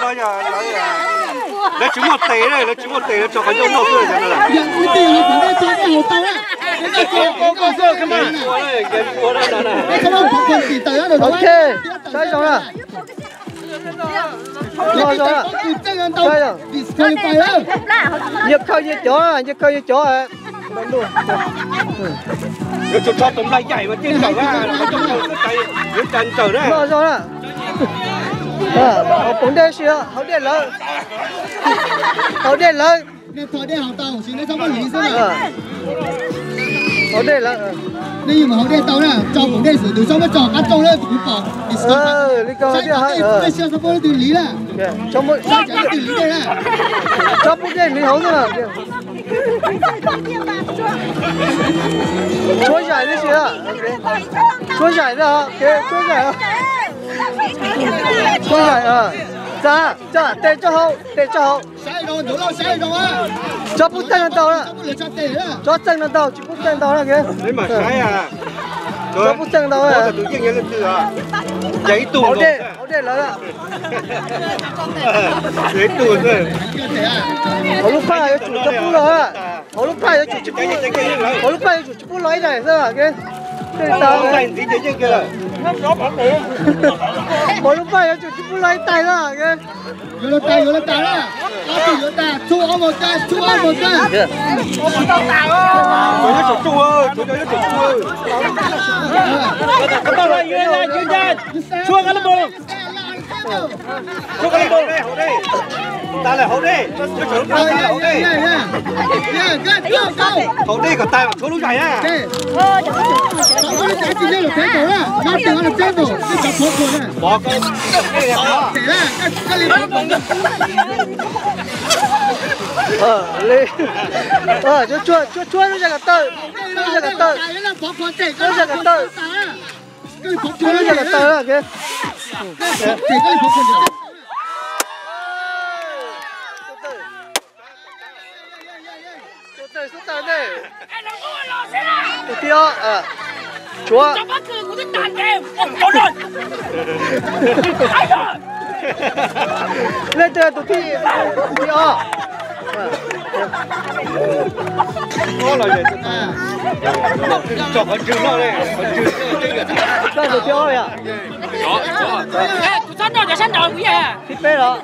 Lawv tsis muaj tes, lawv tsis muaj tes, lawv tso qhov ncauj noj xwb. Ok, saib zoo na. Nyias khawb nyias cov, nyias khawb nyias cov. Yuav tsum tso tus nplaig yaim mas thiaj ntawm, yuav cas ntawm na. Noj zoo na. Hauv paus dej si, hauv dej lawv, hauv dej lawv. Hauv dej lawv. Nej mus hauv dej tau na, tso paus dej xwb, tus tsob muab tso qab rooj na, tus kuv pom. Li ko, saib tsob dej xwb, leej twg liv na. Tsob pub dej liv hauv xwb na. Tshuab zaim tib si, tshuab zaim, tshuab zaim, tshuab zaim. Tsa, tsa, tes tso hauv, tes tso hauv. Tsob pub txeej no ntau, tsob txeej no ntau, tsis pub txeej ntau na. Tsob pub txeej ntau. Hauv dej, hauv dej lawv. Hauv lub phaj yuav tsum tsob pub los, hauv lub phaj yuav tsum tsis pub, hauv lub phaj yuav tsum tsis pub los ib daim xwb. Hauv lub phaj yuav tsum tsis pub los ib daim xwb. Yuav los tas, yuav los tas na. Ob tug yuav tas, tshuab ob mus tas, tshuab ob mus tas. Tshuab kab lab mus. Tshuab kab lab mus. Tas lawm hauv dej. Hauv dej. Hauv dej kom tas tshuab lub zaim na. Tshuab, tshuab, tshuab lub zaj kom tawm, lub zaj kom tawm, lub zaj kom tawm, tshuab lub zaj kom tawm. Tus thib ob, tshuab. Leej twg tus thib, tus thib ob? Koj tus thib ob yom? Thib peb los?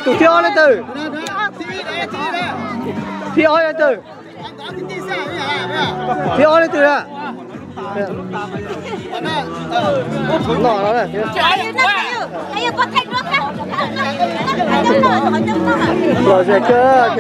Tus thib ob leej twg? Thib ob leej twg? Thib ob leej twg na? No no. Los ze kawg.